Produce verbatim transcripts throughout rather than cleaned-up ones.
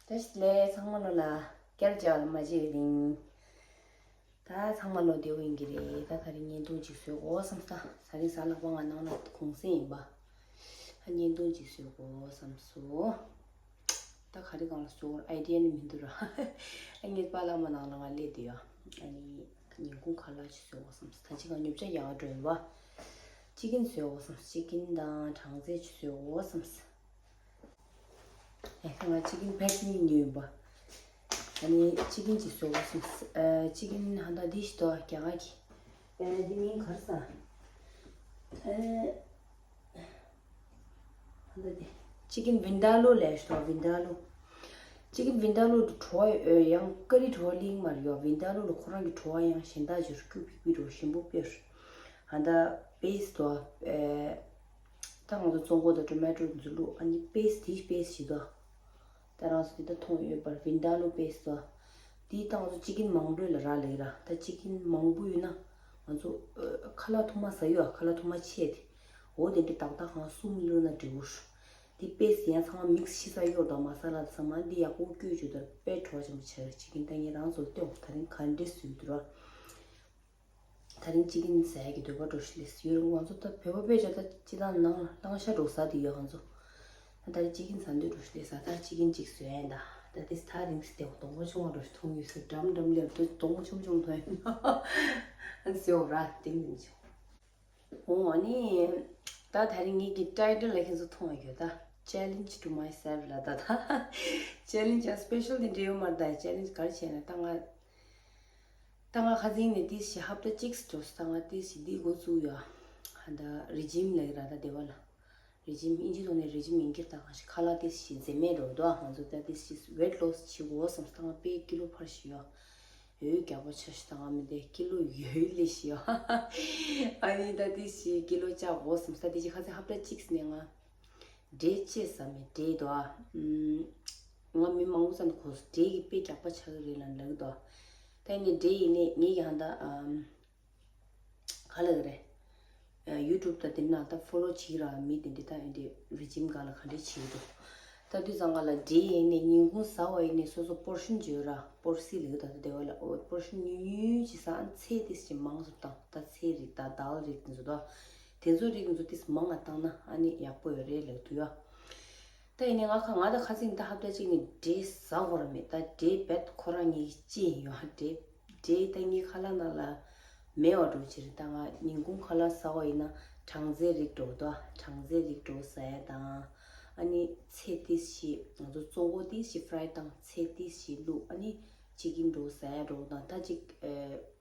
བཀྲ་ཤིས་བདེ་ལེགས། ཚང་མ་ལོ་ལ་བསྐྱར་བཅར་ལ་མ་བརྗེད་པའི་རིང་། ད་ཚང་མ་ལོ་བདེ་པོ་ཡིན་གྱི་རེད། ད་ད་རིང་བརྙན་ཐུང་ཅིག་བཟོས་གོ་བསམ་ས། ད་རིང་གཟའ་ལྷག་པ་ང་ནང་ལ་གུང་སེང་ཡིན་པ། ད་བརྙན་ཐུང་ཅིག་བཟོས་གོ་བསམ་སོང་། ད་ག་རེ་གང་ལ་བཟོ་དགོས་ཨའི་ཌི་ཡ་ནི་མི་འདུག་ར། ཨ་ངའི་པཱ་ལགས་མ་ནང་ལ་ང་སླེབས་བསྡད་ཡོད། ཨ་ནི་ཉིན་གུང་ཁ་ལག་ཅིག་བཟོས་གོ་བསམ་ས། ད་ཅི་གང་ཉོ་ཆ་ཡག་འགྲོ་ཡིན་པ། ཅི་ཀིན་བཟོས་གོ་བསམ་ས། ཅི་ཀིན་དང་གྲང་ཚལ་ཅིག་བཟོས་གོ་བསམ་ས། ཨེ་ཁ་ང་ཅི་ཀིན་ཕེ་ཀི་ཉོས་ཡིན་པ། ཨ་ནི་ཅི་ཀིན་ཅིག་བཟོས་གོ་བསམ་ས། ཨེ་ཅི་ཀིན་ཧ་ད་འདི་ཞིག་འདུག་རྒྱ་གར་གྱི། ཨེ་འདི་མིང་ག་རེ་ཟེར། ཨེ་ཧ་ད་འདི་ཅི་ཀིན་ཝིན་ཌ་ལོ་ལབ་ཞིག་འདུག་ཝིན་ཌ་ལོ། ཅི་ཀིན་ཝིན་ཌ་ལོ་དུ་བྲོ་བ་ཡོད། ཡང་ཀ་རི་བྲོ་བ་གླིང་མར་ཡོད། ཝིན་ཌ་ལོ་ལ་ཁོ་རང་གི་བྲོ་བ་ཡང་གཞན་དག་ཅིག་རུ་ཀྱུ་པིག་པིག་འགྲོ་ཞིམ་པོ་དཔེ་རུ། ཧ་ད་པེ་སི་འདུག་ཨེ། ད་ང་ཚོ་བཙོང་གོ་ད་ཊོ་མེ་ཊོ་འདི་ཚོ་བླུགས། ཨ་ནི་པེ་སི་དེ་པེ་སི་ཞིག་འདུག་ད་རང་ཚོ་འདི་ད་མཐོང་ཡོད་པར་ཝིན་ཌ་ལོ་པེ་སི་འདུག་འདི་ད་ང་ཚོ་ཅི་ཀིན་མང་པོ་ལ་རག་ལས་ར། ད་ཅི་ཀིན་མང་པོ་ཡོད་ན་ང་ཚོ་ཨ་ཁ་ལག་ཐུང་མ་ཟ་ཡོད། ཨ་ཁ་ལག་ཐུང་མ་ཆད་དེ། འོ་དེ་འདྲ་ཏག་ཏག་གང་གསུམ་བླུགས་ན་འགྲིག་གོ། འདི་པེ་སི་ཡང་ཚང་མ་མིག་སི་ཤི་ས་ཡོད་དོ། མ་ས་ལ་ཚང་མ་འདི་ཡག་པོ་བསྐྱོད་བཅུག་ད་དཔེ་བྲོ་བ་ཆེན་པོ་ཆགས་ཀྱི། ཅི་ཀིན་ད་ངས་རང་ཚོ་ལ་སྟོན་ད་རིང་ག་འདྲས་བཟོས་འདུག་ར། ད་རིང་ཅི་ཀིན་ཟ་ཡག་གི་འདོད་པ་འགྲོ་ཞིག་ལས་ཡོད་རུང་ང་ཚོ་ད་བོད་པ་དཔེ་བྱ་ད་ཅི་དང་ནང་ལ་བླང་བྱ་འགྲོ་ཟ་དེ་ཡོད་ང་ཚོ། ད་ད་རིང་ཅི་ཀིན་ཟ་འདོད་འགྲོ་ཞིག་ལས་ཟ། ད་ཅི་ཀིན་ཅིག་བཟོས་ཡིན་ད། ད་དེ་ད་རིང་སི་དེ་གདོང་པ་ཆུང་བ་འགྲོ་ཞིག་མཐོང་ཡོད་ཟེར། འགྲམ་འགྲམ་ལས་དུ་གདོང་པ་ཆུང་ཆུང་མཐོང་ཡོད་ན་ཨ་ཟེར་འོ་ར་དེང་དེང་ཆུང་། འོ་ཨ་ནི་ད་ད་རིང་ངེད་ཀྱི་ཊའི་ཊལ་ལ་ཁྱེད་ཚོ་མཐོང་ཡོད་ད། Challenge to myself ལ་ད་ད་ཅེ་ལེན་ཇི་ཨ་སི་པེ་ཤལ་དེ་འདྲ་ཡོད་མ་རེད། ད་ཅེ་ལེན་ཇི་ག་རེ་བྱས་ན་ད་ང་། ད་ང་ཁ་སང་ནས་ཏོག་ཙམ་ཧབ་ཏ་གཅིག་འགྲོ་ས་ང་ཏོག་ཙམ་འདི་འགོ་བཙུགས་ཡོད། ཧ་ད་རི་ཇིམ་ལབ་ཀྱི་ར་ད་སྡེ་བ་ལ། རི་ཇིམ་ཨིན་ཇི་ཐོག་ནས་རི་ཇིམ་ཡིན་གྱི་ར། ད་གང་ཞིག་ཁ་ལག་ཏོག་ཙམ་འཛེམ་མེད་འགྲོ་འདུག་ང་ཚོ་ད་ཏོག་ཙམ་ཝེཊ་ལོ་སི་བྱེད་དགོས་བསམ་སོང་། ད་ང་དཔེ་ཀི་ལོ་འཕར་བཞག་ཡོད། འོ་རྒྱགས་པ་ཆགས་བཞག་ད་ང་མི་འདི་ཀི་ལོ་ཡོད་ལས་བཞག་ཡོད། ཨ་ནི་ད་ཏོག་ཙམ་ཀི་ལོ་བཅག་དགོས་བསམ་སོང་། ད་ཏོག་ཙམ་ཁ་སང་ཧབ་ཏ་གཅིག་ནས་ང་འབྲས་ཅེས་བསམ་མེད་འབྲས་འདུག་ཨ། ང་མི་མང་པོ་ཙམ་གོ་སོང་། འབྲས་ཀྱི་དཔེ་རྒྱགས་པ་ཆགས་ཀྱི་རེད་ལབ་ལབ་ཀྱི་འདུག་ད་ཡིན་ནའི་འབྲས་ཡིན་ནའི་ངས་ཀྱང་ཧ་ད་ཨམ། ག་ལབ་ཀྱི་རེད། ཡུ་ཊུབ་དང་དེ་ནང་ད་ཕོ་ལོ་བྱེད་ཀྱི་ར་མི་དེ་འདྲ་ད་ཡིན་དེ་རི་ཇིམ་སྒང་ལ་ག་འདྲས་བྱེད་ཀྱི་འདུག་ད་དུས་ཙང་ང་ལ་འབྲས་ཡིན་ནའི་ཉིན་གུང་ཟ་བ་ཡིན་ནའི་སོ་སོ་པོར་ཤན་བརྗོད་ར། པོར་སི་ལབ་ཀྱི་འདུག་ད་སྡེ་བ་ལ་འོ་པོར་ཤན་ཉུང་ཉུང་ཅིག་ཟ། ཨ་ཚལ་ཏོག་ཙམ་མང་ཙམ་བཏང་། ད་ཚལ་རིགས་ད་དཱལ་རིགས་དེ་ཚོ་ད། དེ་ཚོ་རིགས་ཚོ་ཏོག་ཙམ་མང་ང་བཏང་ན་ཨ་ནི་ཡག་པོ་ཡོད་རེད་ལབ་འདུག་ཡ། ད་ཡིན་ནའི་ང་ཁ་ང་ད་ཁ་སང་ད་ཧབ་ཏ་གཅིག་ནས་འབྲས་ཟ་དགོས་ར་མེད། ད་འབྲས་རྦད་ཁོ་རང་ངེད་ཀྱི་ཅི་ཡིན་ཡོད། འབྲས་འབྲས་ད་ངའི་ཁ་ལག་ནང་ལ་མེད་པ་འགྲོ་ཕྱིར། ད་ང་ཉིན་གུང་ཁ་ལག་ཟ་བ་ཡིན་ན་གྲང་ཚལ་རིགས་འགྲོ་འདུག་གྲང་ཚལ་རིགས་འགྲོ་ཟ་ཡ་དང་། ཨ་ནི་ཚལ་ཏོག་ཙམ་ང་ཚོ་བཙོང་གོ་ཏོག་ཙམ་ཕ་རའི་བཏང་། ཚལ་ཏོག་ཙམ་བླུགས། ཨ་ནི་ཅི་ཀིན་འགྲོ་ཟ་ཡ་འགྲོ་དང་། ད་ཅིག་ཨེ་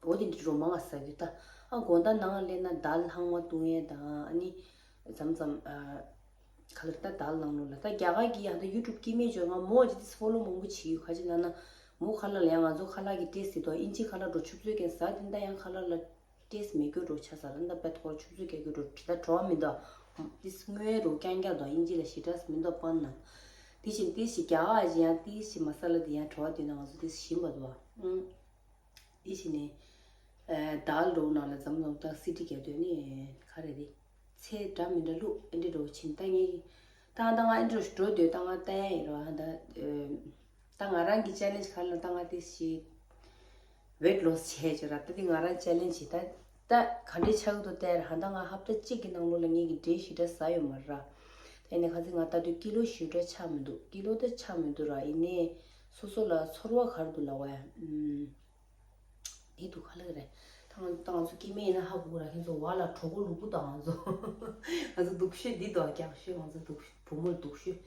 འོ་དེ་འདྲ་འགྲོ་མང་ང་ཟ་རྒྱུ་ད། ཨ་དགོང་དག་ནང་ལ་སླེབས་ན་དཱལ་ལྷག་མ་བཏུང་ཡས་དང་། ཨ་ནི་མཚམས་མཚམས་ཨ་ག་ལ་ད་དཱལ་ནང་ལོགས་ལ་ད་རྒྱ་གར་གྱི་ཡང་ད་ཡུ་ཊུབ་སྐྱེ་དམན་ཅོ་ང་མོ་ཇི་ཏིས་ཕོ་ལོ་མང་པོ་བྱེད་ཡོད། ག་ཅི་ལབ་ན་མོ་ཁ་ལག་ལ་ཡང་ང་ཚོ་ཁ་ལག་གི་ཏེས་སི་དོ་ཨིན་ཇི་ཁ་ལག་འགྲོ་ཆུབ་ཚོད་ཀན་ཟ་དེ་འདྲ་ཡང་ཁ་ལག་ལ་ཏེས་མེད་རྒྱུ་འགྲོ་ཆ་ས་ར། འདི་པད་ཁོ་ཆུ་ཚོད་རྒྱག་རྒྱུ་འགྲོ་དྲི་ད་བྲོ་བ་མི་འདུག་ཏིས་དངོས་རུ་རྐྱང་རྐྱང་དང་ཨིན་ཇི་ལ་ཞེ་དྲག་མི་འདུག་པ་ན། དེ་བཞིན་ཏིས་ཞིག་རྒྱ་གར་ཞིག་ཡང་ཏིས་ཞིག་མ་ས་ལ་དེ་ཡང་བྲོ་བ་དེ་ན་ང་ཚོ་ཏིས་ཞིམ་པ་འདུག་ཨ། དེ་བཞིན་ནི་དཱལ་འགྲོ་ནང་ལ་འཛམ་གླིང་ད་སི་ཏི་རྒྱ་དོན་ནི་ག་རེ་རེད། ཚེ་འདྲ་མི་འདྲ་ལུག་ཨེ་འདྲི་འགྲོ་ཕྱིན་ད་ངས་ད་ད་ང་ཨེ་འདྲི་འགྲོ་འདོད་ད་ང་ལྟ་ཡ་ཡིན་རོ་ཧ་ད། ད་ང་རང་གི་ཅེ་ལེན་ཇི་ག་ལ་ད་ང་དེ་ཞིག་ཝེཊ་ལོ་སི་བྱས་བྱས་ར། ད་དེ་ང་རང་ཅེ་ལེན་ཇི་ད་ད་ག་འདྲས་ཆགས་འདུག་ལྟ་ཡ་ར། ཧ་ད་ང་ཧབ་ཏ་གཅིག་གི་ནང་ལོགས་ལ་ངེད་ཀྱི་འབྲས་ཞེ་དྲག་ཟ་ཡོད་མ་རེད་ར། ད་ཡིན་ནའི་ཁ་སང་ང་ལྟ་དུས་ཀི་ལོ་ཞེ་དྲག་ཆགས་མི་འདུག་ཀི་ལོ་ད་ཆགས་མི་འདུག་ར། ཡིན་ནའི་སོ་སོ་ལ་ཚོར་བ་ག་རེ་འདུག་ལབ་པ་ཡ། ཨུམ། འདི་འདུག་ག་ལབ་རེད། ད་ང་ད་ང་ཚོ་སྐྱེ་དམན་ཡིན་ན་ཧ་གོ་གི་ར། ཁྱེད་ཚོ་བ་ལ་གྲོད་ཁོག་ལུག་པོ་དང་ང་ཚོ་ང་ཚོ་སྡུག་ཤོས་འདི་འདུག་རྒྱགས་ཤོས་ང་ཚོ་སྡུག་བུ་མོ་སྡུག་ཤོས།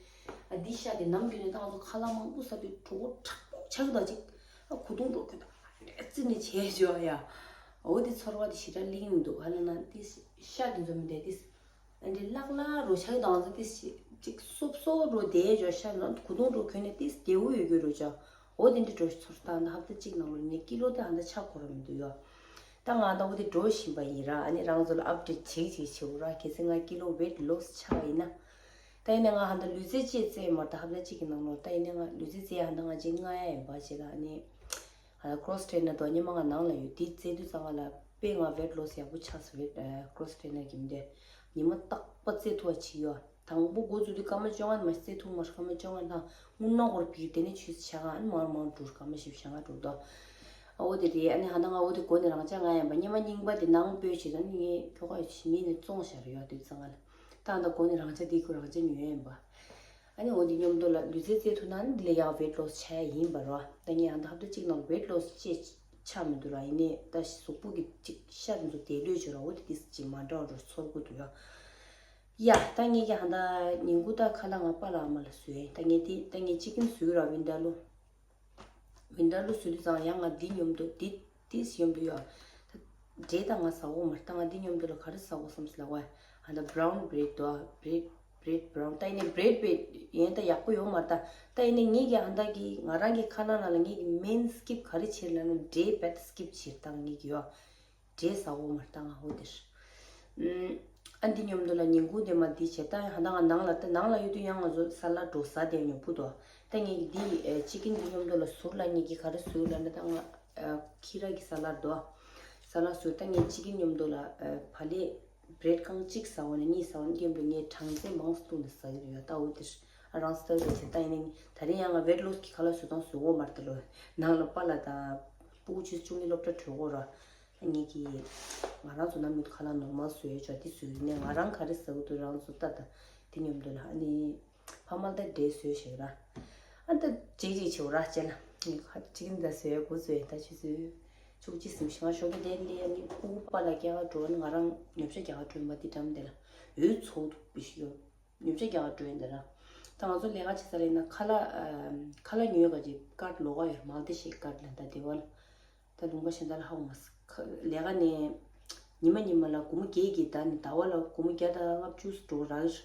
ཨ་འདི་ཤ་དེ་ནམ་རྒྱུན་ནས་ད་ང་ཚོ་ཁ་ལག་མང་པོ་ཟ་དུས་གྲོད་ཁོག་དྲག་པོ་ཆགས་གི་ད་ཅིག་ཨ་གོས་ཐུང་འགྲོ་གི་ད་རེ་རྩི་ནས་བྱས་བྱོས་ཡ། འོ་དེ་ཚོར་བ་དེ་ཞེ་དྲག་གླེང་མི་འདུག་ག་ལབ་ན་དེ་ཤ་དེ་ཚོ་མི་འདྲ་དེ། ཨ་འདྲི་ལག་ལག་རོ་ཆགས་དང་ཚོ་ཏིས་ཅིག་སོབ་སོབ་རོ་དེ་ཇོ་ཤ་ལོན་གུ་དུང་རོ་གོན་ནས་ཏིས་དེ་འུ་ཡོད་གི་རོ་ཇོ། འོ་དེ་འདྲི་འགྲོ་ཚོར་སྟངས་ད་ཧབ་ཏ་གཅིག་ནང་ལོ་ནས་ཀི་ལོ་དེ་ཧ་ད་ཆག་གོ་ར་མི་འདུག་ཡོ། ད་ང་ད་འོ་དེ་འགྲོ་བཞིན་པ་ཡིན་ར། ཨ་ནི་རང་ཚོ་ལ་ཨབ་ཌེཊ་བྱེད་ཅིག་བྱེད་འུ་ར། གལ་སྲིད་ང་ཀི་ལོ་ཝེཊ་ལོ་སི་ཆག་པ་ཡིན་ན། ད་ཡིན་ན་ང་ཧ་ད་ལུས་རྩལ་ཅིག་རྩེ་མ་ད་ཧབ་ཏ་གཅིག་གི་ནང་ལོ་ད་ཡིན་ན་ང་ལུས་རྩལ་རྩེ་ཧ་ད་ང་ཅིག་ང་ཡ་ཡིན་པ་ཅིག་ལ་ཨ་ནི། ཧ་ད་ཀྲོ་སི་ཊེ་ནར་དོ་ཉི་མ་ང་ནང་ལ་ཡོད་དེ་རྩེ་དུས་ཙང་ང་ལ་དཔེ་ང་ཝེཊ་ལོ་སི་ཡག་པོ་ཆགས་སོ་ཝེཊ་ཀྲོ་སི་ཊེ་ནར་གྱིས་མི་འདྲ། ཉི་མ་རྟག་པ་རྩེ་ཐུབ་པ་ཅིག་ཡོད། དང་པོ་འགོ་བཙུགས་དུས་སྐར་མ་བཅོ་ལྔ་མ་རྩེ་ཐུང་མར་སྐར་མ་བཅོ་ལྔ་ལྷག་སྔོན་མ་འགོར་བིར་དེ་ནས་ཆུས་ཆ་གང་ཨ་ནི་མར་མར་འགྲོ་སྐར་མ་བཞི་བཅུ་ཞེ་ལྔ་འགྲོ་དོ། ཨ་འོ་དེ་རེད། ཨ་ནི་ཧ་ད་ང་འོ་དེ་འགོ་ནས་རང་ཅག་ང་ཡིན་པ་སྙེ་མ་རྙིང་པ་དེ་ནང་སྤོས་བྱེད་ད་ནི་ངས་ཁྱོ་ག་ཡོད་ཆི་མིན་ནས་བཙོང་བཞག་རེད་ཡོད་དུས་ཙང་ང་ལ་ད་ཧ་ད་འགོ་ནས་རང་ཅག་དེ་ཁོ་རང་ཅག་ཉོས་ཡིན་པ། ཨ་ནི་འོ་དེ་མཉམ་དུ་ལ་ལུས་རྩལ་རྩེ་ཐུབ་ན་ནི་དེ་ལས་ཡག་ཝེཊ་ལོ་སི་ཆགས་ཡིན་པ་རོ། ད་ངས་ཧ་ད་ཧབ་ཏ་གཅིག་ནང་ཝེཊ་ལོ་སི་ཅེ་ཆགས་མི་འདུག་ར། ཡིན་ནས་ད་གཟུགས་པོ་གི་གཅིག་ཤ་དེ་ཚོ་དལ་ལོས་བྱོས་ར། འོ་དེ་དེ་གཅིག་མ་འདྲ་བ་འགྲོ་ཚོར་གི་འདུག་ཡ། ཡ། ད་ངས་ཀྱང་ཧ་ད་ཉིན་གུང་ད་ཁ་ལག་ང་པཱ་ལགས་ཨ་མ་ལ་བཟོས། ད་ངས་དེ་ད་ངས་ཅི་ཀིན་བཟོས་ར། ཝིན་ཌ་ལོ་ཝིན་ཌ་ལོ་བཟོས་དུས་ཙང་ཡང་ང་འདི་མཉམ་དུ་འདི་ཏིས་མཉམ་དུ་ཡོད། ད་འབྲས་ད་ང་ཟ་འོ་མ་རེད། ད་ང་འདི་མཉམ་དུ་ལ་ག་རེ་ཟ་འོ་བསམ་སི་ལ་བ། ཧ་ད་བྷ་རའུན་བྷི་རེཌ་དོ། བྷི་རེཌ་བྷི་རེཌ་བྷ་རའུན། ད་ཡིན་ནས་བྷི་རེཌ་བྷི་རེཌ་ཡིན་ད་ཡག་པོ་ཡོད་མ་རེད། ད་ད་ཡིན་ནས་ངས་ཀྱང་ཧ་ད་གི་ང་རང་གི་ཁ་ལག་ནང་ལ་ངས་ཀྱི་མེན་སི་ཀིབ་ག་རེ་བྱེད་ལབ་ན་འབྲས་བད་སི་ཀིབ་བྱེད་ད་ངས་ཀྱི་ཡོད། འབྲས་ཟ་འོ་མ་རེད་ད་ང་འོ་དེར། ཨ་འདི་མཉམ་དུ་ལ་ཉིན་གུང་དེ་མ་འདི་བྱས་ད་ཧ་ད་ང་ནང་ལ་ད་ནང་ལ་ཡོད་དུས་ཡང་ང་ཚོ་ས་ལ་འགྲོ་ས་དེ་ཉོ་བུ་དོ། ད་ངས་ཀྱི་འདི་ཨེ་ཅི་ཀིན་འདི་མཉམ་དུ་ལ་ཟུར་ལ་ངས་ཀྱི་ག་རེ་ཟུར་ལ་ན་ད་ང་ཨ་ཁི་ར་གི་ས་ལ་དོ། ས་ལ་ཟུར་ད་ངས་ཅི་ཀིན་མཉམ་དུ་ལ་ཨ་བ་ལེ་བྷི་རེཌ་རྐང་གཅིག་ཟ་འོ་ན་གཉིས་ཟ་འོ་ན་མཉམ་དུ་ངས་གྲངས་ཚད་མང་སུ་བཏུང་ནས་ཟ་གི་རེད་ཡ། ད་འོ་དེར་ཨ་རང་ས་ལ་བྱས་ད་ཡིན་ནས་ད་རིང་ཡང་ང་ཝེཊ་ལོ་སི་གི་ཁ་ལག་བཟོ་སྟངས་བཟོ་འོ་མ་རེད་ད་ལོ། ནང་ལ་པཱ་ལགས་དང་སྤུ་གུ་ཆུ་ཆུང་གི་སློབ་གྲྭ་གྲོལ་འོ་ར། ངེད་ཀྱིས་ང་རང་ཚོ་ནམ་ཡོད་ཁ་ལག་ནོར་མལ་བཟོས་ཡོད་ཅོག་དེ་བཟོས་ཡོད་ནས་ང་རང་ག་རེ་ཟ་གི་འདུག་རང་ཚོ་ལྟ་ད་དེ་མཉམ་དུ་ལ་ཨ་ནི་ཕ་མ་ལྟ་འདྲེ་བཟོས་ཞེས་ར། ཨ་ད་ཅིག་ཅིག་བྱེད་ར་བྱས་ན་ངས་ཁ་ཅིག་འདི་བཟོས་གོ་བཟོས་ད་ཆུ་ཚོད་བཅུ་གཅིག་སུམ་ཞིག་ང་ཞོགས་ཀྱི་དེ་ལས་ཨ་ནི་ཕྲུ་གུ་པཱ་ལགས་སྐྱེལ་ག་འགྲོ་ནི་ང་རང་ཉོ་ཆ་རྒྱག་ག་འགྲོ་ཡིན་པ་དེ་འགྲམ་དེ་ལ་འོད་ཚོགས་འདུག་པི་ཞིག་ཡོད། ཉོ་ཆ་རྒྱག་ག་འགྲོ་ཡིན་དེ་ལ། ད་ང་ཚོ་ལས་ཀ་བྱེད་ས་རེད་ན་ཁ་ལག་ཨམ་ཁ་ལག་ཉོས་ག་ཅིག་ཀར་ལོག་ག་ཡོད་མང་དེ་ཞིག་ཀར་ལ་ད་དེ་བ་ལ། ད་ལུང་པ་གཞན་དག་ལ་ཧ་གོ་མ་སོང་། ལས་ཀ་ནས་ཉི་མ་ཉི་མ་ལ་སྒོར་མོ་བརྒྱད་ཀྱིས་ད་ནི་ཟླ་བ་ལ་སྒོར་མོ་བརྒྱ་དང་ལྔ་བཅུ་འགྲོ་རག་གི་རེད།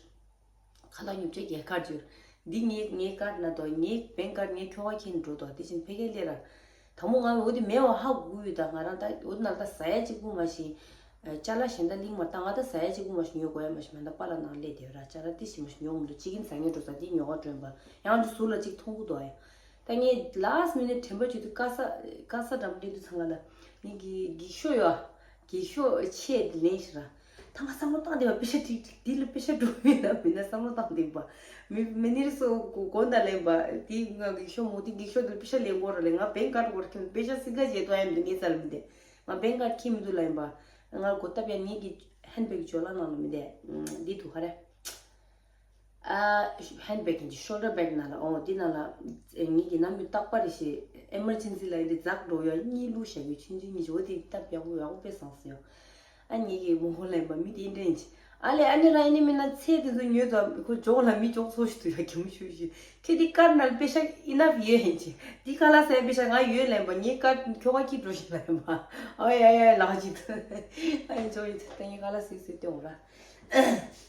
ཁ་ལག་ཉོ་ཆ་རྒྱག་ཀར་ཅིག་ཡོད། འདི་ངའི་ངའི་ཀར་ན་དོ། ངའི་བེང་ཀར་ངའི་ཁྱོ་ག་ཁྱེར་འགྲོ་དོ། དེ་བཞིན་ཕ་གིར་སླེབས་ར། དང་པོ་ང་འོ་དེ་མེད་པ་ཧ་གོ་ཡོད། ད་ང་རང་ད་འོ་དེ་ནང་ད་ཟ་ཡ་གཅིག་པུ་མ་གཏོགས་ཅ་ལག་གཞན་དག་ལེན་མ་བཏང་། ང་ད་ཟ་ཡ་གཅིག་པུ་མ་གཏོགས་ཉོ་དགོས་ཡ་མ་གཏོགས་མེད། ད་པཱ་ལགས་ནང་སླེབས་བསྡད་ར། ཅ་ལག་དེ་བཞིན་མ་གཏོགས་ཉོ་མི་འདུག་ཅི་ཀིན་ཟ་མཁན་འགྲོ་ས་དེ་ཉོ་ག་འགྲོ་ཡིན་པ། ཡང་དེ་ཟུར་ལ་གཅིག་མཐོང་གི་འདུག་ཨ། ད་ངས་ལཱསི་མི་ནིཊ་དྲན་པ་བརྗེད་དུས་ཀ་ས་ཀ་ས་འགྲམ་སླེབས་དུས་ཚང་ང་ལ་ངེད་ཀྱི་འགྱིག་ཤོག་ཡོད་ཨ། འགྱིག་ཤོག་ཆེ་དེ་ལེན་ཞིག་ར། ད་ང་བསམ་བློ་བཏང་བསྡད་པ་པེ་ཤ་ཏིག་ཏིག་འདི་ལ་པེ་ཤ་འགྲོ་མིན་ན་མིན་ན་བསམ་བློ་བཏང་བསྡད་པ། མི་མི་ནིར་སོ་གོ་གོ་ད་ལེན་པ་དེ་ང་འགྱིག་ཤོག་མོ་དེ་འགྱིག་ཤོག་དེ་ལ་པེ་ཤ་ལེན་དགོས་ར་ལེ། ང་བེང་ཀར་དགོས་ར་ཁྱོད་པེ་ཤ་སི་ཀ་བྱེད་དོ་ཡ་མི་འདུག་ངས་ཙལ་མི་འདུག་ང་བེང་ཀར་ཁྱི་མི་འདུག་ལ་ཡིན་པ། ང་གོ་སྟབས་ཡ་ངེད་ཀྱི་ཧན་བེག་ཇོ་ལ་ནང་ལ་མི་འདུག་འདི་འདུག་ག་རེ། ཨ་ཧན་བེག་ཡིན་གྱི་ཤོལ་ཌར་བེག་ནང་ལ། ཨོ་འདི་ནང་ལ་ངེད་ཀྱི་ནམ་རྒྱུན་རྟག་པར་རེ་ཞིག་ཨེ་མར་ཇེན་སི་ལ་ཡིན་དེ་འཛག་འགྲོ་ཡ་གཉིད་ལུག་བཞག་གི་ཆུན་ཆུན་གཉིས་ཀྱི་འོ་དེ་སྟབས་ཡག་པོ་ཡག་པོ་དཔེ་བཟང་སོང་ཡ། ཨ་ངེད་ཀྱི་མོ་ཧོ་ལ་ཡིན་པ་མི་དེ་འདྲ་ཡིན་གྱི། ཨ་ལས་ཨ་ནི་རང་ཡིན་ནི་མིན་ན་ཚེ་དེ་ཚོ་ཉོས་ཙང་ཁོ་ཇོག་ལ་མི་ཇོག་ཚོ་ཞིག་ཏུ་ཡ་གི་མོ་ཤུ་ཞིག་ཁྱོད་འདི་ཀར་ནང་པེ་ཤ་ཨི་ནབ་ཡོད་ཧེན་ཅི། འདི་ཁ་ལག་ཟས་པེ་ཤ་ང་ཡོད་ལེན་པ། ངའི་ཀར་ཁྱོ་ག་ཁྱི་འགྲོ་ཞིག་ལེན་པ། ཨ་ཡ་ཡ་ལག་ཅིག་ཏུ། ཨ་ཡ་ཇོ་ཡི་ད་ངའི་ཁ་ལག་ཟས་ཟས་སྟོན་འོང་ར།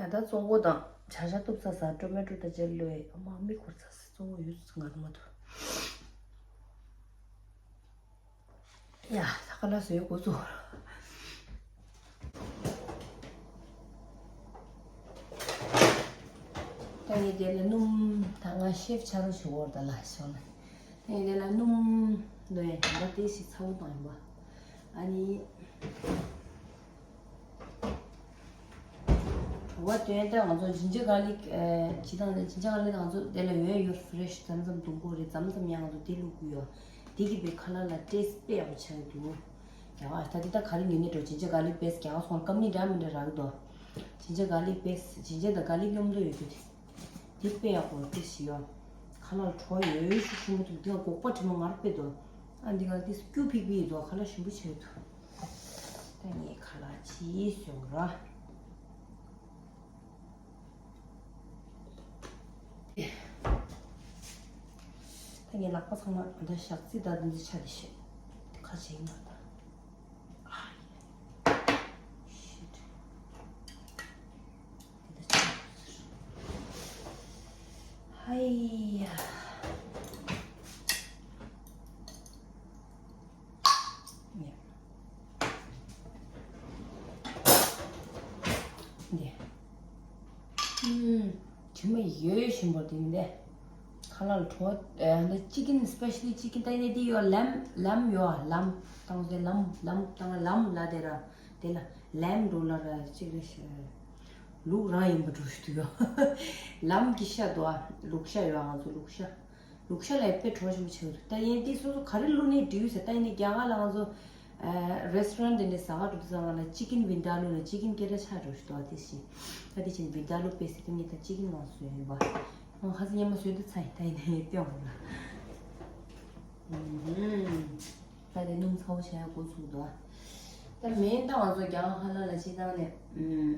ཡ་ད་གཙོ་བོ་དང་བྱ་ཤ་གཏུབ་ཚར་ས་ཊོ་མེ་ཊོ་དང་བཅས་ལོས་ཨ་མ་མིག་འཁོར་ཚར་ས་གཙོ་བོ་ཡོད་ཚོད་ང་རང་མ་ཐུབ། ཡ་ད་ཁ་ལག་བཟོས་འགོ་ཚུགས། ད་ངས་དེ་ལ་སྣུམ་ད་ང་ཤེབ་ཆ་རོ་ཞུ་བོར་ད་ལ་ཤོ་ན། ད་ངས་དེ་ལ་སྣུམ་ལོས་ད་ལྟ་དེ་ཞིག་ཚ་བོ་བཏང་ཡིན་པ། ཨ་ནི། བྲོ་བ་སྟོན་ཏེ་ང་ཚོ་ཇིན་ཇར་གྷར་ལིག་ཨེ་ཇི་ལྟར་ན་ཇིན་ཇར་གྷར་ལིག་ང་ཚོ་དེ་ལ་ཡོད་ཡོད་ཕི་རེ་ཤི་ཙམ་ཙམ་འདུག་གོ་རེད། ཙམ་ཙམ་ཡང་ང་ཚོ་དེ་བླུགས་ཀྱི་ཡོད། དེ་གི་བའི་ཁ་ལག་ལ་ཏེས་དཔེ་ཡག་པོ་ཆགས་ཀྱི་འདུག་རྒྱ་གར་ད་དེ་ད་ག་རེ་ཉོས་ནས་འགྲོ། ཇིན་ཇར་གྷར་ལིག་པེ་སི་རྒྱ་གར་སོང་ལ་ཀམ་ནི་འདྲ་མི་འདྲ་རག་གི་འདུག་ཇིན་ཇར་གྷར་ལིག་པེ་སི་ཇིན་ཇར་དང་གྷར་ལིག་མཉམ་དུ་ཡོད་རྒྱུ་དེ། འདི་དཔེ་ཡག་པོ་ཏེ་ཞིག་ཡོད། ཁ་ལག་བྲོ་ཡོད་ཤུགས་ཆེན་པོ་འདུག་འདི་ང་སྒོག་པ་དྲི་མ་ངར་དཔེ་འདུག་ཨ་འདི་ང་ཏིས་སྐྱུ་ཕིག་ཕིག་འདུག་ཁ་ལག་ཞིམ་པོ་ཆེ་འདུག་ད་ངས་ཁ་ལག་ཅིག་བཟོས་ར། ད་ངས་ལག་པ་ཚང་མ་ད་ཞག་རྩི་ད་འདི་ཚོ་ཆ་དེ་ཤེས། ཁ་ཆེ་ཡིན་པ་ད། ཨ་ཡེ། ཤིཊ། ཨའི་ཡ། འདི། ཨུམ། དྲི་མ་ཡོད་བཞིན་པོ་དེ་འདི། ཁ་ལག་ལ་བྲོ་བ་འདི་chicken, specially chicken ད་ཡིན་ནའི་འདི་ཡོད། ལམ་ལམ་ཡོད། ལམ་བཏང་སའི་ལམ་ལམ་བཏང་ལམ་ལ་དེ་ར་དེ་ལ་ལམ་འགྲོ་ལ་ར་གཅིག་རེ་ཤ། ལུག་རང་ཡིན་པ་འགྲོ་ཞུ་ཡོད། ལམ་གྱི་ཤ་དོ། ལུག་ཤ་ཡོད། ང་ཚོ་ལུག་ཤ། ལུག་ཤ་ལ་དཔེ་བྲོ་བ་ཞིག་ཆགས་འདུག་ད་ཡིན་དེ་སོ་སོ་ག་རེ་བླུགས་ནས་འགྲིག་ཡོད་ཟེར། ད་ཡིན་ནའི་རྒྱ་གར་ལ་ང་ཚོ་ཨ་restaurant དེ་ནས་ཟ་ག་འགྲོ་དུས་ཙམ་པ་ལ་chicken vindaloo ལ་chicken སྐད་གྲགས་ཆགས་འགྲོ་ཞིག་འདུག་ཨ་དེ་བཞིན། ད་དེ་བཞིན་vindaloo དཔེ་སྲིད་དུ་ངས་ད་chicken མང་སོ་ཡིན་པ། ང་ཁ་སང་ཉི་མ་བཟོས་འདུག་ཚ་ཡིན། ད་ཡིན་ནའི་སྟོན་འོང་ལ། ཨུམ། ད་དེ་སྣུམ་ཚ་བོ་བྱས་འགོ་ཚུགས་འདུག་ད་མེན་ད་ང་ཚོ་རྒྱ་གར་ཁ་ལག་ལ་སྤྱིར་བཏང་ནས་ཨུམ།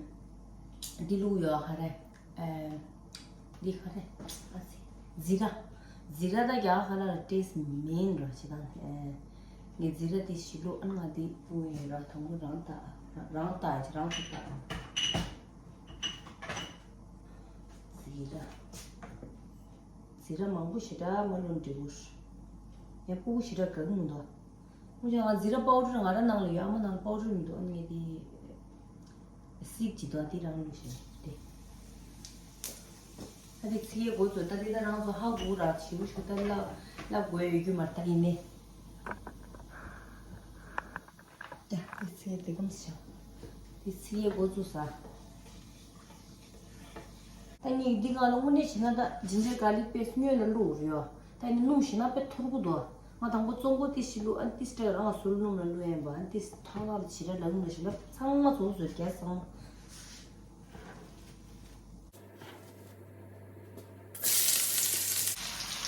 འདི་བླུགས་ཡོད་ག་རེ། ཨེ། འདི་ག་རེ། ཨ་ཙི། ཛི་ར། ཛི་ར་ད་རྒྱ་གར་ཁ་ལག་ལ་taste མེད་ར་སྤྱིར་བཏང་ནས། ངས་ཛི་ར་དེ་ཞིག་བླུགས། ཨ་ང་འདི་བླུགས་ཡོད་ར། དང་པོ་རང་ལྟ། རང་ལྟ་ཡ་རང་ཚོ་ལྟ། ཛི་ར། ཛི་ར་མང་པོ་ཞེ་དྲག་མ་བླུགས་འགྲིག་གོ། ཡང་སྤུ་གུ་ཞེ་དྲག་དགའ་གི་མི་འདུག་ཨ་ཅག་ང་ཛི་ར་པའུ་ཌར་ང་རང་ནང་ལ་ཡོད། ཨ་མ་ནང་ལ་པའུ་ཌར་མི་འདུག་ཨ་ངས་དེ་སིབ་ཅིག་འདུག་དེ་རང་བླུགས་ཤིག་དེ། ད་དེ་ཚིག་ཡས་འགོ་ཚུགས། ད་དེ་ད་རང་ཚོ་ཧ་གོ་ར་ཞིབ་ཞིབ་ད་ལབ་ལབ་དགོས་ཡོད་རྒྱུ་མ་རེད། ད་ཡིན་ནའི། ད་དེ་ཚིག་ཡས་དེ་གམ་ཤ། དེ་ཚིག་ཡས་འགོ་ཚུགས་ས། ད་ངས་འདི་སྒང་ལ་དངོས་གནས་བྱས་ན་ད་ginger garlic paste སྔོན་ལ་བླུགས་རེད་ཡོ། ད་ནི་སྣུམ་ཞེ་ན་དཔེ་ཐོར་གི་འདུག་ང་དང་པོ་བཙོང་གོ་ཏི་ཞིག་བླུགས། ཨ་ཏི་སྟེ་རང་ཟུར་སྣུམ་ལ་བླུགས་ཡིན་པ། ཨ་ཏི་ཐང་ལ་ཞེ་དྲག་ལ་སྣུམ་ལ་ཞེ་ན་ཚང་མ་བཙོང་བཟོས་རྒྱ་ཚང་མ།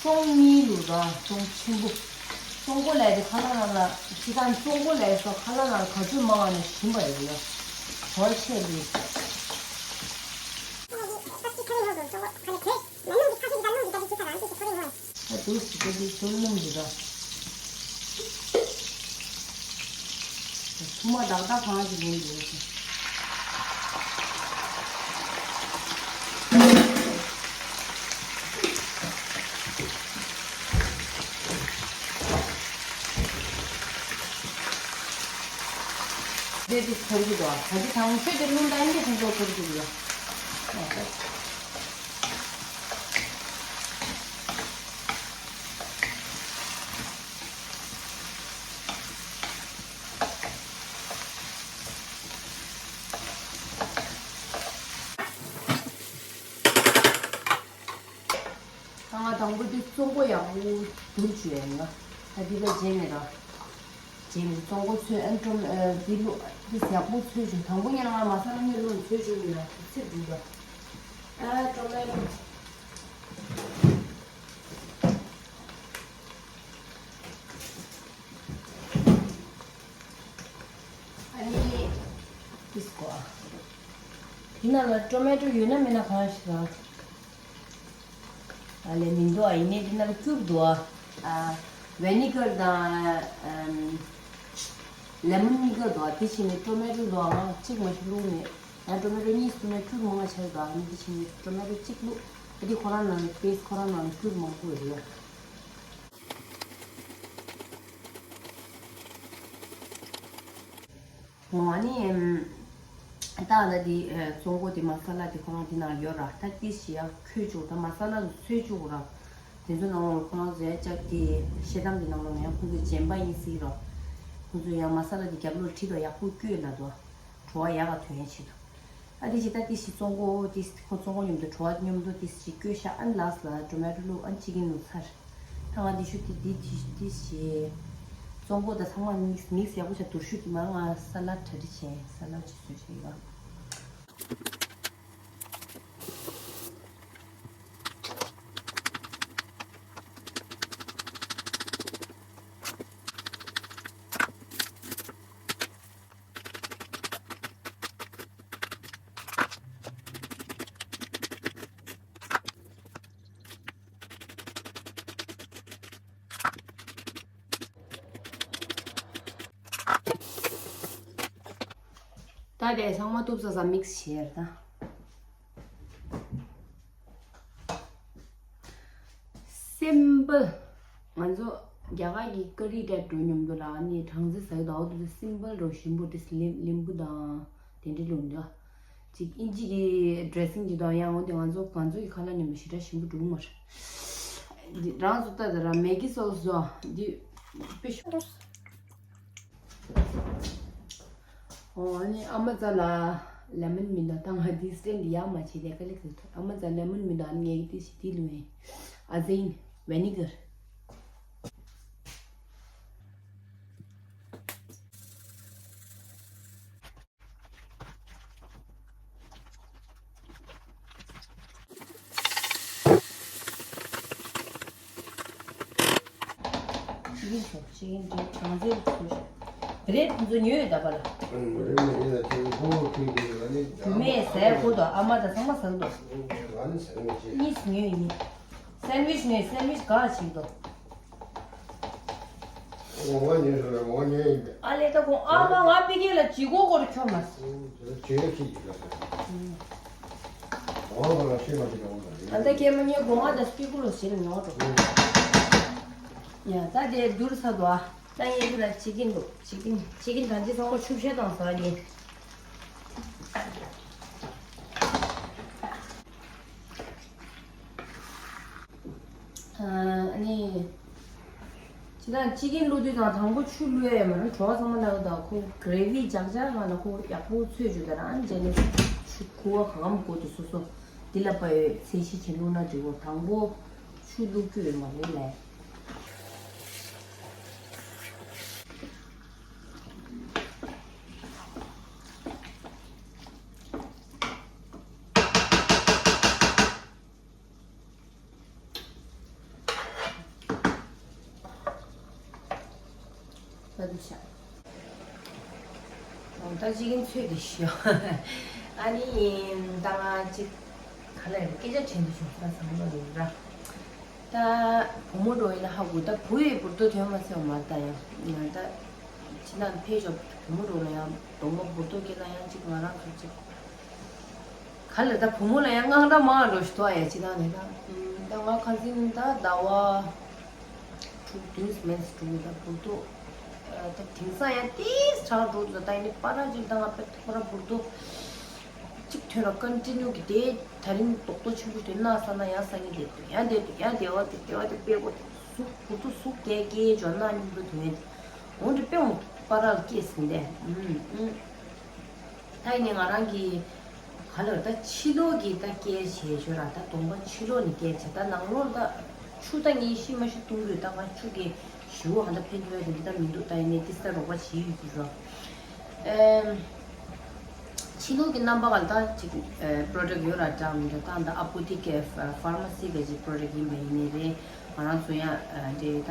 ཙོང་གཉིས་ལུག་ར་ཙོང་ཆེན་པོ། ཙོང་གོ་ལས་དེ་ཁ་ལག་ནང་ལ་ཅི་དང་ཙོང་གོ་ལས་སོ་ཁ་ལག་ནང་ག་ཚོད་མང་བ་ནས་ཞིམ་པ་ཡོད་ཡོད། བྲོ་ཆེ་ལུག་ད་དུ་ཞིག་ཏུ་དུ་སུ་སྣུམ་གྱི་ར། ཐུ་མ་དག་དག་གང་ཞིག་ལེན་དགོས་ཀྱི། དེ་དེ་ཐོར་གི་འདུག་ད་དེ་དང་ཤོས་དེ་རླུང་ལྡན་གྱི་ཐོར་གི་འདུག་ང་དང་པོ་འདི་ཙོང་གོ་ཡག་པོ་བསྡུར་བཅུག་ཡ་ཡིན་ན། ད་འདི་ལ་རྗེས་ནས་ར། རྗེས་ནས་ཙོང་གོ་ཚོས་ཨན་ཀྲོམ་འདི་ལུ་འདི་ཡག་པོ་ཚོས་བཅུག་དང་པོ་ཉིད་ལ་ང་མ་ས་ལ་ངོས་ལུང་ཚོས་བཅུག་ཡོད་ན་ཚིག་འདུག་ག་ཨ་ཀྲོ་མེ་ཊོ། ཨ་ནི། ཏིས་ཀོ་ཨ། འདི་ནང་ལ་ཀྲོ་མེ་ཊོ་ཡོད་ན་མེད་ན་གང་ཞིག་རང་། ཨ་ལས་མི་འདུག་ཨ། ཡིན་ནའི་འདི་ནང་ལ་སྐྱུར་འདུག་ཨ། ཨ། ཝེ་ནི་གར་དང་། ཨམ། ལེ་མོན་ནི་གར་འདུག་ཨ། དེ་བཞིན་ནི་ཀྲོ་མེ་ཊོ་འདུག་ཨ། ང་གཅིག་མ་ཞིག་བླུགས་ནས། ཡང་ཀྲོ་མེ་ཊོ་གཉིས་བླུགས་ན་སྐྱུར་མང་བ་ཆགས་འདུག་ཨ། ནི་དེ་བཞིན་ནི་ཀྲོ་མེ་ཊོ་གཅིག་བླུགས། ཨ་དེ་ཁོ་རང་ནང་ལ་པེ་སི་ཁོ་རང་ནང་ལ་སྐྱུར་མང་པོ་ཡོད་རེད། འོ་ནི། ད་ལྟ་འདི་ཙོང་གོ་འདི་མ་ས་ལ་འདི་ཁོ་རང་འདི་ནང་ཡོད་ར། ད་ཏིས་ཞིག་ཡར་ཁོལ་བཅུག་ད་མ་ས་ལ་འདི་ཚོས་བཅུག་ར། དེ་ཚོ་ནང་ལོགས་ཁོ་རང་ཚོའི་ལྕགས་དེ་ཤེལ་དམ་གྱི་ནང་ལོགས་ཡང་ཁོ་ཚོའི་རྗེན་པ་ཡིན་སྲིད་ར། ཁོ་ཚོས་ཡང་མ་ས་ལ་འདི་རྒྱབ་ལོགས་ཁྲིད་དོ་ཡག་པོ་བསྐོལ་ལ་དོ། བྲོ་བ་ཡག་ག་ཐོན་ཡ་ཆེད་དུ། ཨ་དེ་ཅི་ད་དེ་ཞིག་ཙོང་གོ་དེ་ཁོ་ཙོང་གོ་མཉམ་དུ་བྲོ་བ་མཉམ་དུ་དེ་ཞིག་བསྐོལ་ཤག་ཨན་ལགས་ལ་ཊོ་མེ་ཊོ་བླུགས་ཨན་ཅི་ཀིན་བླུགས་ཚར། ད་ང་དེ་ཤུ་དེ་དེ་དེ་དེ་ཞིག་ཙོང་གོ་ད་ཚང་མ་མིག་སི་མིག་སི་ཡག་པོ་བྱ་དུར་ཤུ་དེ་མ་ང་ས་ལད་གྲ་སྒྲིག་བྱས། ས་ལད་ཅིག་བཟོས་བྱས་ཡོད། ད་དེ་ཚང་མ་གཏུབ་ཚར་ཚར་མིག་སི་བྱས་ད། སིམ་པལ། ང་ཚོ་རྒྱ་གར་གྱི་ཀ་རི་འདྲ་འགྲོ་སྙོམས་དུ་ལ་ནི་གྲང་ཚེ་ཟ་གི་འདུག་འོ་དུ་སིམ་པལ་རོ་ཞིམ་པོ་དེ་ལིམ་ལིམ་བུ་དང་དེ་འདྲ་ལུང་འདྲ། ཅིག་ཨིན་ཇི་གི་ཌེ་སིང་གི་དང་ཡང་འོ་དེ་ང་ཚོ་ང་ཚོ་གི་ཁ་ལག་མཉམ་དུ་ཞེ་དྲག་ཞིམ་པོ་འགྲོ་གི་མ་རེད། འདི་རང་ཚོ་ལྟ་དང་ར་མེ་གི་སོ་སོ་འདི་དཔེ་ཤོག་ཨོ་ཨ་ནི་ཨ་མ་ཙ་ལ་ལེ་མོན་མི་འདུག་ད་ང་འདི་སི་ཊེན་ཌི་ཡག་མ་བྱས་ཏེ་ཀ་ལེ་ཀ་ལེ་ཨ་མ་ཙ་ལེ་མོན་མི་འདུག་ཨ་ནི་ངས་ཀྱི་ཏི་ཞི་ཏི་ལུ་ཨེ་ཨ་ཟེ་ཡིན་ཝེ་ནི་གར། ཅི་ཡིན་ཆོག་ཅི་ཡིན་འདྲ་གྲང་ཟེར་ཚུལ། བི་རེད་ཚོ་ཉོས་ཡོད་ད་པ་ལ། རེད་མི་རེད་ལ་དེ་ཁོ་བོ་ཁུལ་དེ་ལ་ནི་རྒྱུ་མེད་ཟས་ཁུ་དོ་ཨ་མ་ད་ཚང་མ་ཟ་གི་འདུག་ང་ནི་ཟ་གི་མ་བྱེད། གཉིས་ཉོས་ཡིན། སེན་ཝིཆ་ནས་སེན་ཝིཆ་ག་ཞིག་འདུག་ངོ་མ་ཉོས་སོང་ར་ངོ་ཉོས་ཡིན་པས། ཨ་ལས་ད་ཁོང་ཨ་མ་ང་པི་ཀེ་ལ་ཇི་གོ་གོར་ཁྱོད་མ་སོང་། དེ་ལ་ཇི་ཡོད་ཅིག་ཡོད་ལ་ཟེར། ངོ་མ་ལ་ཤེས་མ་ཤེས་ཀྱང་ངོ་མ་རེད། ཨ་ད་ཀེ་མ་ཉོས་གོ་ང་ད་སྤི་ཀུ་ལོ་ཞེ་ལ་ཉོ་འགྲོ། ཡ་ད་དེ་བསྒྱུར་ཚར་འདུག་ཨ་ད་ངས་ཁྱོད་ལ་བྱེད་ཀྱིན་འདུག་བྱེད་ཀྱིན་བྱེད་ཀྱིན་ད་ཅི་ཚང་མ་ཆུ་བཤལ་དང་ཟ་ཉེ། ཨ་ནི། ཅི་ད་ཅི་ཀིན་བླུགས་དུས་དང་དང་པོ་ཆུ་བླུགས་ཡ་ཡོད་མ་རེད། བྲོ་བ་ཚང་མ་ལ་དང་ཁོ་གྷི་རེ་བི་རྒྱག་རྒྱག་ང་ལ་ཁོ་ཡག་པོ་ཚོས་བཅུག་ད་རང་རྗེས་ནས་ཆུ་ཁུ་བ་ག་གམ་དགོས་དུས་སོ་སོ་འདི་ལ་པ་ཡོད་ཚད་གཞི་བྱེད་བླུགས་ན་འགྲིག་གོ་དང་པོ་ཆུ་བླུགས་རྒྱུ་ཡོད་མ་རེད་ལས། ད་དུ་ཤ། ད་ཅི་གིན་ཚོད་དེ་ཤོ། ཨ་ནི་ད་ང་ཅིག་ག་ལ་ཡིན་སྐད་ཆ་དྲན་དུ་བྱུང་ས་བཟང་པོ་ཡིན་ར། ད་བུ་མོ་འགྲོ་ཡིན་ན་ཧ་གོ་ད་བུ་ཡི་བུར་དོ་ཐོན་མ་སོང་མ་ད་ཡང་ང་ད་ཕྱི་ནང་ཕེབས་ཤོག་བུ་མོ་འགྲོ་ན་ཡང་གདོང་པ་བུར་དོ་སྐྱེས་ན་ཡང་ཅིག་ང་རང་ཚོ་ཅིག་ག་ལ་ད་བུ་མོ་ལ་ཡང་དངངས་སྐྲག་མང་རོ་ཞིག་ཐོག་ཡ་ཅི་ད་ནི་ད་ད་ང་ཁ་སང་ད་ཟླ་བ་དྲུག་བདུན་མིན་དྲུག་ད་བུར་དོ་ད་དེང་སང་ཡང་ཏིས་དྲག་འགྲོ་འདུག་ད་ཡིན་ནི་པ་ར་ཅིག་ད་ང་དཔེ་ཐོག་ར་བུར་དོ་གཅིག་ཐོན་ར་ཀོན་ཊི་ནིའུ་གི་དེ་ད་རིང་རྡོག་རྡོག་ཆེན་པོ་དེ་ན་ས་ན་ཡང་ས་ངེས་དེ་ཡང་དེ་དེ་ཡང་དེ་བ་དེ་དེ་བ་དེ་དཔེ་གོ་ཟུག་བུར་དོ་ཟུག་དེ་སྐྱེས་འཇོག་ན་སྙིང་པོ་དོན་འོང་དེ་དཔེ་འོང་པ་ར་སྐྱེས་ཟིན་དེ་ཨུམ་ཨུམ། ད་ཡིན་ནའི་ང་རང་གི་ག་ལ་ད་ཕྱི་ལོགས་ཀྱི་ད་སྐྱེལ་བྱས་ཞོར་ལ་ད་གདོང་པ་ཕྱི་ལོགས་ནས་སྐྱེལ་བྱས་ད་ནང་ལོགས་ད་ཆུ་ད་ངས་ཤི་མ་ཤི་བཏུང་དགོས་ད་ང་ཆུ་གི་ཞུ་བ་ད་ཕན་ཐོགས་ཡ་དེ་འདྲ་ད་མི་འདུག་ད་ཡིན་ནའི་ཏི་ས་རོགས་པ་བྱེད་ཡོད་ཀྱི་རོ། ཕྱི་ལོགས་ཀྱི་རྣམ་པ་ག་ལ་ད་ཅིག་པྲོ་ཌག་ཡོད་ར་འདྲ་མི་འདྲ་ད་ད་ཨ་པོ་ཏི་ཀའི་ཕར་མ་སི་ག་ཅིག་པྲོ་ཌག་ཡིན་པ་ཡིན་ནའི་རེད་ང་རང་ཚོ་ཡང་འདྲེ་ད་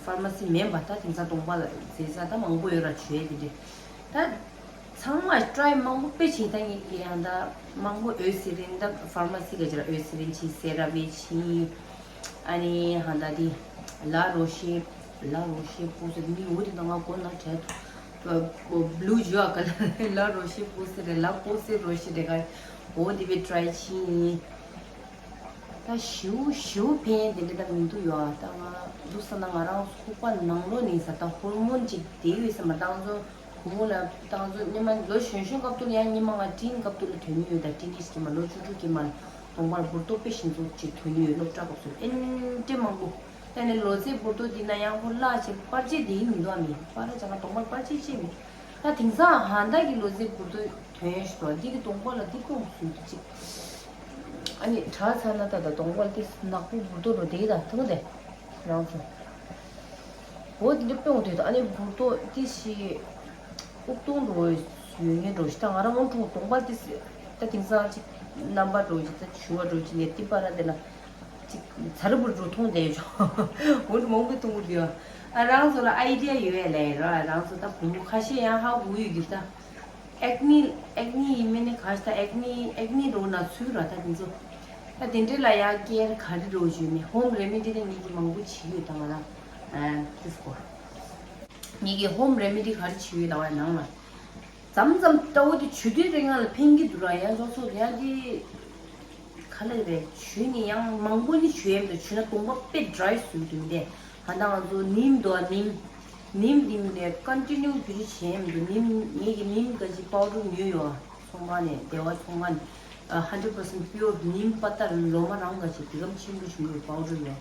ཕར་མ་སི་མིན་པ་ད་དེང་སང་གདོང་པ་ལ་རྫས་ས་ད་མང་པོ་ཡོད་ར་བྱོས་དེ་འདྲེ་ད། ཚང་མ་ཊ་རའི་མང་པོ་དཔེ་བྱེད་ད་ཡིན་ཡང་ད་མང་པོ་འོད་ཟེར་རིན་ད་ཕར་མ་སི་ག་ཅིག་ལ་འོད་ཟེར་རིན་ཆི་སེ་ར་བེ་ཆི་ཨ་ནི་ཧ་ད་དི་ལ་རོ་ཤི་ལ་རོ་ཤི་པོ་སི་མི་འོ་དི་ད་ང་གོ་ན་བྲལ་དུ་བླུ་ཇུ་ཨ་ག་ལ་ལ་རོ་ཤི་པོ་སི་རེ་ལ་པོ་སི་རོ་ཤི་རེ་ག་འོ་དི་བེ་ཊ་རའི་ཆི་ཡིན། ད་ཞིའུ་ཞིའུ་ཕན་དེ་འདྲ་ད་མི་འདུག་ཡོད་ཨ་ད་ང་འདུག་ས་ན་ང་རང་ཁོག་པ་ནང་ལོགས་ནས་ས་ད་ཧོར་མོན་ཅིག་དེ་ཡོད་ས་མ་བཏང་ཚོ་བུ་མོ་ལ་བཏང་ཚོ་ཉི་མ་ལོ་གཞོན་གཞོན་སྐབས་དུ་ལ་ཡང་ཉི་མ་ང་ཏིན་སྐབས་དུ་ལ་དོན་ཡོད་ད་ཏིན་ཨེཇ་ཀྱི་མ་ལོ་བཅུ་དྲུག་གི་མ་ལ་གདོང་པར་འབུར་ཏོ་དཔེ་ཞིམ་ཚོགས་ཅིག་དོན་ཡོད་སློབ་གྲྭ་སྐབས་སུ་ཨེན་ཏེ་མང་པོ་ད་ནི་ལོ་ཚད་འབུར་ཏོ་འདི་ན་ཡང་ཁོ་བརླག་ཆེ་པར་ཆས་དེ་ཡིན་མི་འདུག་ཨ་མི་པར་ཆ་ང་གདོང་པར་པར་ཆས་ཆེ་མི། ད་དེང་སང་ཧ་ད་གི་ལོ་ཚད་བུར་དུ་ཐོན་ཤོག་འདི་གི་གདོང་པ་ལ་འདི་སྤུངས་སུ་འདི་ཅིག་ཨ་ནི་དྲག་ཚར་ན་ད་ད་གདོང་པ་ལ་འདི་ནག་པོ་བུར་དུ་རོ་དེ་ད་ཐུག་དེ་རང་ཚོ་འོ་འདི་འདྲ་སྤུངས་དུས་ད་ཨ་ནི་བུར་དུ་འདི་ཞིག་དབུགས་གཏོང་འགྲོ་ཡོད་ངེས་འགྲོ་ཞིག་ད་ང་རང་ངོ་འཕྲོ་གདོང་པ་འདི་ད་དེང་སང་ཅིག་རྣམ་པ་འགྲོ་ཅིག་ད་བྱུ་བ་འགྲོ་ཅིག་ནས་ཏི་པ་ར་དེ་ལ། ཅིག་ཚ་རུ་བུར་འགྲོ་མཐོང་བསྡད་ཡོད་ཆོག་འོན་ཏེ་མང་པོ་མཐོང་གི་འདུག་ཨ་རང་ཚོ་ལ་ཨའི་ཌི་ཡ་ཡོད་ཡ་ལས་ར་རང་ཚོ་ད་བུ་མོ་ཁ་ཤས་ཡང་ཧ་གོ་ཡོད་ཀྱི་ད། ཨེག་ནི་ཨེག་ནི་ཡིན་མིན་ནི་ག་ཞིག་ད་ཨེག་ནི་ཨེག་ནི་འགྲོ་ན་ཚུལ་ར་ད་དེ་ཚོ། ད་དེ་འདྲས་ལ་ཡང་སྐྱེལ་ག་རེ་འགྲོ་བྱོས་མེད་ཧོམ་རེ་མི་ཌི་ནི་ངེད་ཀྱི་མང་པོ་བྱེད་ཡོད་ད་ང་ལ། ཨ་ཏིས་གོ་ངེད་ཀྱི་ཧོམ་རེ་མི་ཌི་ག་རེ་བྱེད་ཡོད་ད་བ་ནང་ལ། མཚམས་མཚམས་ལྟ་བུ་དེ་བྱུས་དུས་རེ་ང་ལ་ཕན་གྱི་འདུག་ར་ཡང་སོ་སོ་ཡང་དེ་ག་ ག་ལེ་རེད། ཇུས་ནི་ཡང་མང་པོ་ནི་ཇུས་ཡིན་འདུག་ཇུས་ན་གདོང་པ་དཔེ་ཌ་རའི་བཟོས་འདུག་མི་འདུག་ད་ང་ཚོ་ནིམ་འདུག་ནིམ། ནིམ་དེ་མི་འདུག་ཀོན་ཊི་ནིའུ་ཇུས་བྱས་མི་འདུག་ནིམ། ངེད་ཀྱི་ནིམ་ག་ཅིག་པའུ་ཌར་ཉོས་ཡོད། ཚོང་ཁང་ནས། བདེ་བ་ཚོང་ཁང་ནས། ཨ། ཧན་ཌེཌ་པར་སེན་ཊི་པིའུར་ནིམ་པ་ཏར། ལོ་མ་རང་ག་ཅིག་དེ་གམ་ཆེན་པོ་ཆེན་པོའི་པའུ་ཌར་ཡོད།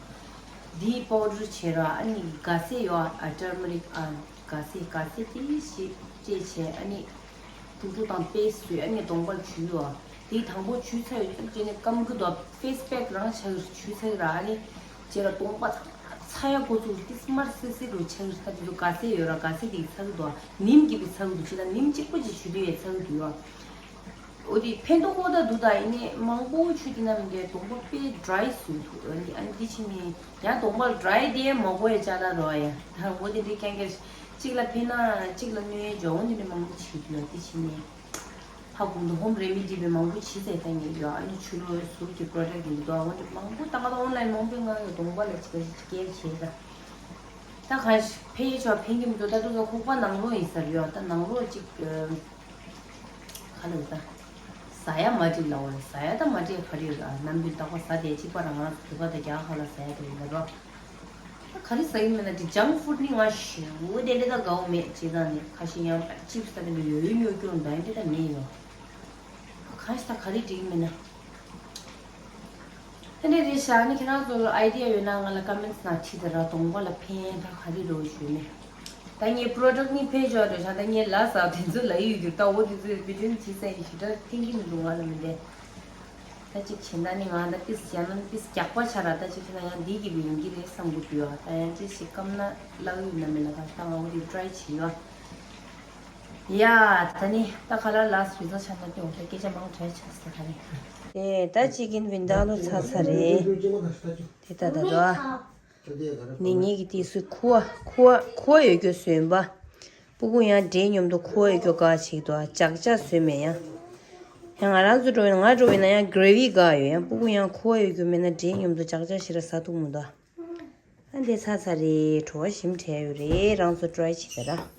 དེའི་པའུ་ཌར་བྱས་ར། ཨ་ནི་ག་སེ་ཡོད། ཨ། ཊར་མ་རིག་ཨ། ག་སེ། ག་སེ་དེ་ཞིག་སྤྲད་བྱས། ཨ་ནི་ཐུག་ཐུག་དང་པེ་སི་བཟོས། ཨ་ནི་གདོང་པར་བྱུགས་ཡོད། དེ་དང་པོ་བྱུགས་ཚར་ཡོད་ཙམ་བྱས་ནས་སྐམ་གི་འདུག་ཕེ་སི་པེག་རང་ཆགས་ཀྱི་རེད། བྱུགས་ཚར་གི་ར། ཨ་ནི་བྱས་ར་གདོང་པ་ཚ་ཡག་འགོ་བཙུགས། ཏིས་དམར་སིལ་སིལ་རུ་ཆགས་ཀྱི་རེད། ད་དེ་ཚོ་ག་སེ་ཡོད་ར། ག་སེ་དེ་ཚ་གི་འདུག་ནིམ་གྱིས་བི་ཚ་གི་འདུག་ཅི་ལྟར་ནིམ་གཅིག་པོ་ཅིག་བྱུགས་དུས་ཡས་ཚ་གི་འདུག་ཡོད། འོ་དེ་ཕན་ཐོགས་ཁོ་ད་འདུག་ད་ཡིན་ནའི་མང་པོ་བྱུགས་དེ་ན་མི་འདྲ། གདོང་པ་དཔེ་ཌ་རའི་བཟོས་འདུག་ཨ་ནི་ཨ་ནི་དེ་ཕྱིན་ནས་ཡང་གདོང་པ་ཌ་རའི་དེ་མ་དགོས་ཡ་ཅག་ད་རོ་ཡ། ད་འོ་དེ་འདྲའི་རྐྱང་རྐྱང་གཅིག་ལ་ཕན་ན་གཅིག་ལ་གནོད་ཡ་འཇོག་འོ་དེ་འདྲ་མང་པོ་བྱེད་དུས་ཡ། དེ་ཕྱིན་ནས་ཧ་གོ་འདུག་ཧོམ་རེ་མི་ཌི་བི་མང་པོ་བྱེད་ཟེར་ད་ངས་ཡོད། ཨ་ནི་ཆུ་ལོག་ཟུར་གྱི་པྲོ་ཌག་ཡིན་འདུག་འོ་འདྲ་མང་པོ་ད་ག་ད་ཨོན་ལན་མང་པོའི་ངང་ཡོད། གདོང་པ་ལ་ཅིག་ག་ཅིག་སྐྱེལ་བྱེད་ད། ད་གང་ཞིག་ཕན་ཡོད་ཆོག་ཕན་གྱི་མི་འདུག་ད་དུ་ཚོ་ཁོག་པ་ནང་ལོགས་ཡིན་ས་རེད་ཡོད། ད་ནང་ལོགས་ཅིག་ཨ། ག་ལ་ད། ཟ་ཡ་མ་འགྲིག་ལ་འོ་ལ། ཟ་ཡ་ད་མ་འགྲིག་ག་རེ་ཡོད་ཨ། ནམ་རྒྱུན་རྟག་པ་ཟ་བསྡད་གཅིག་པ་རང་རང་ཚོ་དུ་ག་ད་རྒྱ་གར་ལ་ཟ་ཡ་ད་ཡིན་ལ་རོ། ད་ག་རེ་ཟ་གི་མིན་ན་དེ་ཇང་ཕུཌ་ནི་ང་ཞེ་པོ་དེ་འདྲ་ད་དགའ་བོ་མེད། བྱས་ཙང་ནི་ཁ་ཤས་ཡང་ཅིབ་སི་ཟ་གི་འདུག་ཡོད་ཡོད་ཉོ་སྐྱོར་འདྲ་འདྲ་ད་མེད་ཡོད། གང་ཞིག་ད་ག་རེ་འགྲིག་མིན་ན། དེ་འདྲ་རེད་ཤག་ཨ་ནི་ཁྱེད་རང་ཚོ་ལ་ཨའི་ཌི་ཡ་ཡོད་ན་ང་ལ་ཀོ་མེན་ཊི་ནང་བྲིས་ད་ར། གདོང་པ་ལ་ཕན་ཡོན་ད་ག་རེ་འདྲ་བོ་ཞུས་ནས། ད་ངའི་པྲོ་ཌག་ནི་ཕན་ཆོག་འདྲ་ཤག་ད་ངའི་ལ་ཟ་དེ་ཚོ་ལ་ཡོད་རྒྱུ་ད་འོ་དེ་ཚོའི་བི་ཌིའོ་བྲིས་ས་ཡིན་ཞུ་ད་ཐེངས་གི་མི་འདུག་ང་ལ་མི་འདྲ། ད་ཅིག་བྱེད་ད་ནི་ང་ད་ཏིས་ཡང་ན་ཏིས་རྒྱག་པ་ཆ་ར། ད་ཅིག་ཁྱེད་ན་ཡང་འདི་གི་བི་ཡིན་གི་རེད་བསམ་གི་འདུག་ཡ། ད་ཡང་ཅིག་ཞིག་སྐམ་ན་ལག་ཡོད་ན་མེད་ན་ག་ད་ང་འོ་དེ་ཊ་རའི་བྱེད་ཡོད། ཡ། ད་ནི་ད་ཁ་ལ་ལ་སི་རི་ཛལ་ཆགས་ན་དེ་འོ་ད་སྐད་ཆ་མང་དྲགས་ཆགས་ས་ད་ནི། དེ་ད་ཅིག་གིན་བིན་ད་ལོ་ཚ་ཚ་རེད། དེ་ད་ད་དོ་ཨ། ནི་ངེད་ཀྱི་དུས་སུ་ཁུ་བ་ཁུ་བ་ཁུ་བ་ཡོད་རྒྱུ་བཟོས་པ། སྤུ་གུ་ཡང་འདྲེ་མཉམ་དུ་ཁུ་བ་ཡོད་རྒྱུ་དགའ་ཞིག་འདུག་ཨ། ཅག་ཅག་བཟོས་མེད་ཡང་། ཡང་ང་རང་ཚོ་འགྲོ་བས་ན་ང་འགྲོ་བས་ན་ཡང་གྷི་རེ་ཝི་དགའ་ཡོད། ཡང་སྤུ་གུ་ཡང་ཁུ་བ་ཡོད་རྒྱུ་མེད་ན་འདྲེ་མཉམ་དུ་ཅག་ཅག་ཞིག་ར་ཟ་ཐུབ་མི་འདུག་ཨ། འདི་ཚ་ཚ་རེད། བྲོ་བ་ཞིམ་བྲལ་ཡོད་རེད། རང་ཚོ་ཊ་རའི་བྱེད་ད་ར།